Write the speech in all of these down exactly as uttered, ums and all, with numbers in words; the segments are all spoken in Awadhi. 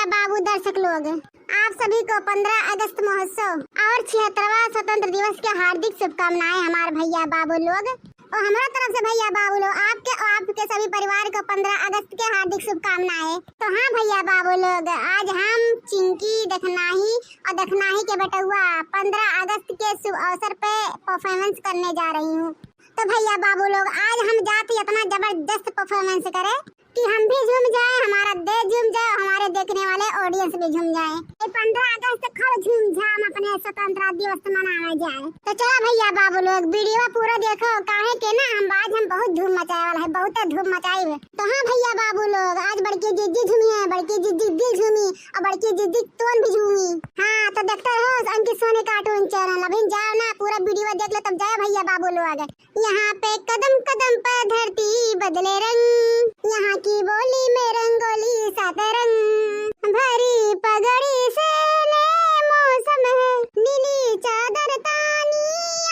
बाबू दर्शक लोग, आप सभी को पन्द्रह अगस्त महोत्सव और छिहत्तरवाँ स्वतंत्र दिवस के हार्दिक शुभकामनाएं हमारे भैया बाबू लोग। और हमारा तरफ से भैया बाबू लोग, आपके और आपके सभी परिवार को पन्द्रह अगस्त के हार्दिक शुभकामनाएं। तो हाँ भैया बाबू लोग, आज हम चिंकी दखनाही और दखनाही के बेटउआ पन्द्रह अगस्त के शुभ अवसर पे परफॉर्मेंस करने जा रही हूँ। तो भैया बाबू लोग, आज हम जात ही इतना जबरदस्त परफॉर्मेंस करे कि हम भी झूम जाए, हमारा देश झूम जाए, हमारे देखने वाले ऑडियंस भी झूम जाए। ये पन्द्रह अगस्त खूब झूम झाम अपने स्वतंत्रता दिवस मनावा जाए। तो चला भैया बाबू लोग, वीडियो पूरा देखो, काहे के ना हम आज हम बहुत धूम मचाए वाला है, बहुत धूम मचाई है। तो हाँ भैया बाबू लोग, आज बड़की जिज्जी झूमी है, बड़की जिज्जी दिल झूमी और बड़की जिज्जी तोन भी झूमी। हाँ तो देखते रहो अंकित सोनी कार्टून चैनल। अभी जाओ ना, पूरा वीडियो देख लो तब जाओ भैया बाबू लोग। यहाँ पे कदम कदम पर धरती बदले रंग, यहाँ की बोली में रंगोली सात रंग। भरी पगड़ी से नए मौसम है, नीली चादर तानी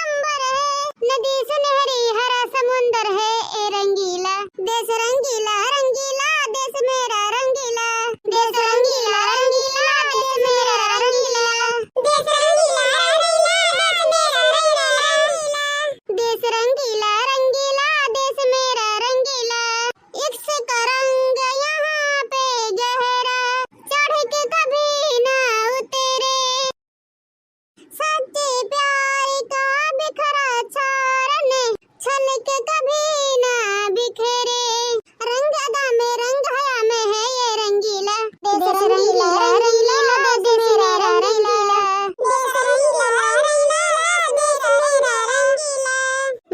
अंबर है, नदी सुनहरी हरा समुंदर है, ए रंगीला देश रंगीला, रंगीला देश मेरा रंगीला, देश रंगीला, रंगीला देश मेरा रंगीला, देश रंगीला, रंगीला देश मेरा रंगीला। देश रंगीला, रंगीला, देश मेरा रंगीला। इश्क का रंग यहाँ पे गहरा, चढ़ के कभी ना उतरे। सच्चे प्यार का बिखरा छारन, छलक कभी ना बिखरे। रंग अदा में, रंग हया में है ये रंगीला। देश रंगीला, रंगीला, देश मेरा रंगीला। देश रंगीला, रंगीला, देश मेरा रंगीला।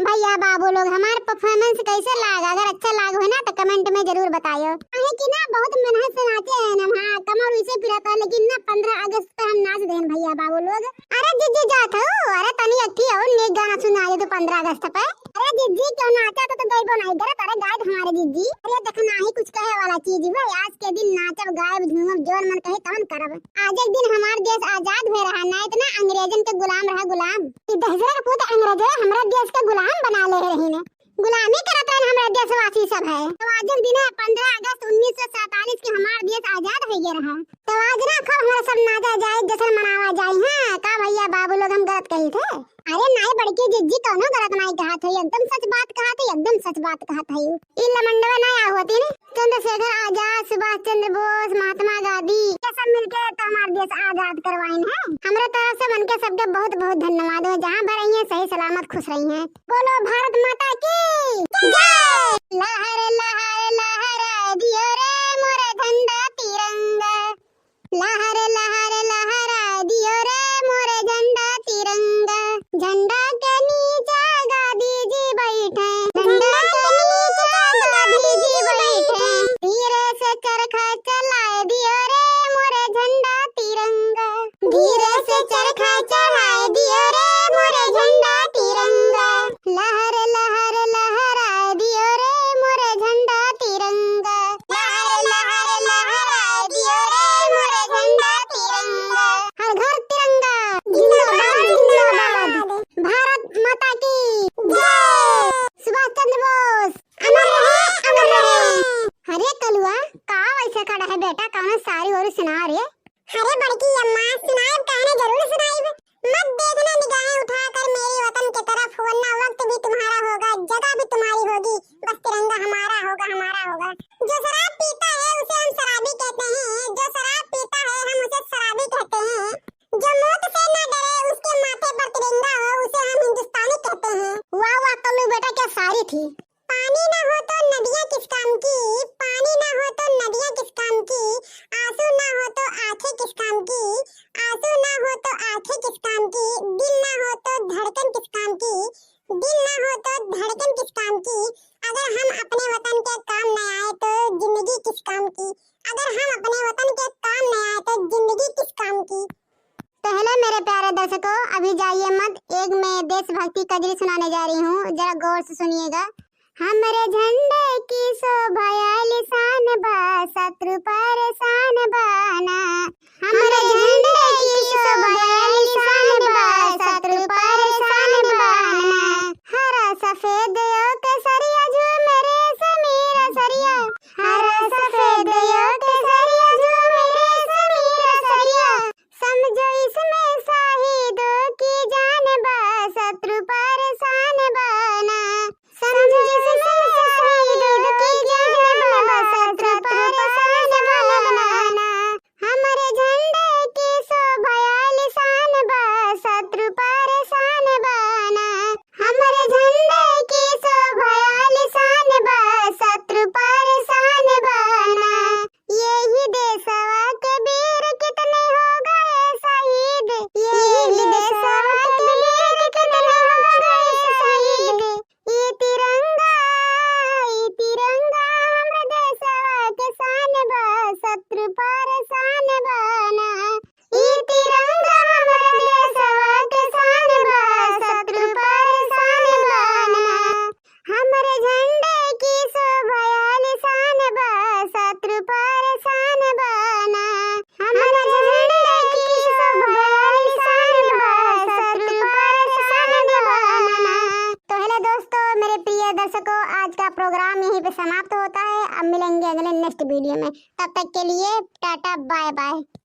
भैया बाबू लोग, हमार परफॉर्मेंस कैसे लागा? अगर अच्छा लाग हो ना तो कमेंट में जरूर बतायो। काहे कि ना बहुत मेहनत से नाचे हैं ना, हाँ, कमर वैसे पिराता है, लेकिन ना पन्द्रह अगस्त पे हम नाच देन भैया बाबू लोग। अरे जिज्जी जात हो, अरे तनी अट्ठी और नेक गाना सुनाए दो पन्द्रह अगस्त पे। अरे जिज्जी क्यों नाचा तो, तो गइबो नहीं करत, अरे गायब हमारे जिज्जी। अरे देखना ही कुछ कहे वाला चीज भाई, आज के दिन नाचब गायब झूमब जोन मन कहे तवन करब। आज एक दिन हमार देश आजाद भे रहा, ना इतना अंग्रेजन के गुलाम रहा गुलाम। ई दहिजरा के पूत अंग्रेज हमरा देश के गुलाम बना ले रही ने। गुलामी करत रहन हमरा देशवासी सब है। तो आज के दिन है पन्द्रह अगस्त उन्नीस सौ सैंतालीस के हमार देश आजाद हो गया रहा। तो आज ना खूब हमरा सब नाचा जाए, जश्न मनावा जाए। हाँ, का भैया बाबू लोग हम गलत कही थे? अरे नाई बड़की जिज्जी कौनो गलत नाई कहा थे, एकदम सच बात कहा थे, एकदम सच बात कहा थे। ई लमंडवा ना आ होती ने, चंद्रशेखर आजाद, सुभाष चंद्र बोस, महात्मा गांधी, ये सब मिलके तो हमार देश आजाद करवाइन है। हमरे तरफ से उनके सबके बहुत बहुत धन्यवाद हो, जहाँ भर रही हैं सही सलामत खुश रही हैं। बोलो भारत माता की जय। लहर लहर लहरा दियो रे मोरे झंडा तिरंगा। लहर लहर लहरा दियो रे मोरे झंडा तिरंगा। झंडा के नीचे गांधी जी बैठे। झंडा के नीचे गांधी जी बैठे। धीरे से चरखा चलाए दियो रे मोरे झंडा तिरंगा। धीरे से चरखा चलाए दियो रे मोरे झंडा तिरंगा। लहर लहर लहराए दियो रे मोरे झंडा तिरंगा। लहर लहर लहराए दियो रे मोरे झंडा तिरंगा। हर घर तिरंगा जिंदाबाद, जिंदाबाद। भारत माता की जय। सुभाष चंद्र बोस अमर रहे, अमर रहे। अरे कलुआ, का वैसे खड़ा है बेटा, कौनो शायरी वायरी सुना रे। अरे बड़की अम्मा, सुनाइब काहे ना, जरूर सुनाइब। मत देखना निगाहें उठाकर मेरे वतन की तरफ, वरना वक्त भी तुम्हारा होगा, जगह भी तुम्हारी होगी, बस तिरंगा हमारा होगा, हमारा होगा। जो शराब पीता है उसे हम शराबी कहते हैं, जो शराब पीता है हम उसे शराबी कहते हैं। जो मौत से ना डरे उसके माथे पर तिरंगा हो उसे हम हिंदुस्तानी कहते हैं। वाह वाह कल्लू बेटा, क्या शायरी थी। पानी ना हो तो नदियाँ किस काम की, पानी ना हो तो नदियाँ किस काम की, आंसू ना हो तो आंखें किस काम की, आंसू ना हो तो आंखें किस काम की, दिल ना हो तो धड़कन किस काम की, दिल ना हो तो धड़कन किस काम की। अगर हम अपने वतन के काम न आए तो जिंदगी किस काम की, अगर हम अपने वतन के काम न आए तो जिंदगी किस काम की। तो हेलो मेरे प्यारे दर्शकों, अभी जाइए मत, एक मैं देशभक्ति कजरी सुनाने जा रही हूँ, जरा गौर से सुनिएगा। हमरे झंडे की शोभा आली शान बा, शत्रु परेशान बा ना। हमरे झंडे की शोभा आली शान बा, शत्रु परेशान बा ना। हरा सफेद यो केसरिया झूमे रेशमी रसरिया, हरा सफेद यो केसरिया झूमे रेशमी दोस्तों, मेरे प्रिय दर्शकों, आज का प्रोग्राम यहीं पे समाप्त होता है। अब मिलेंगे अगले नेक्स्ट वीडियो में, तब तक के लिए टाटा बाय बाय।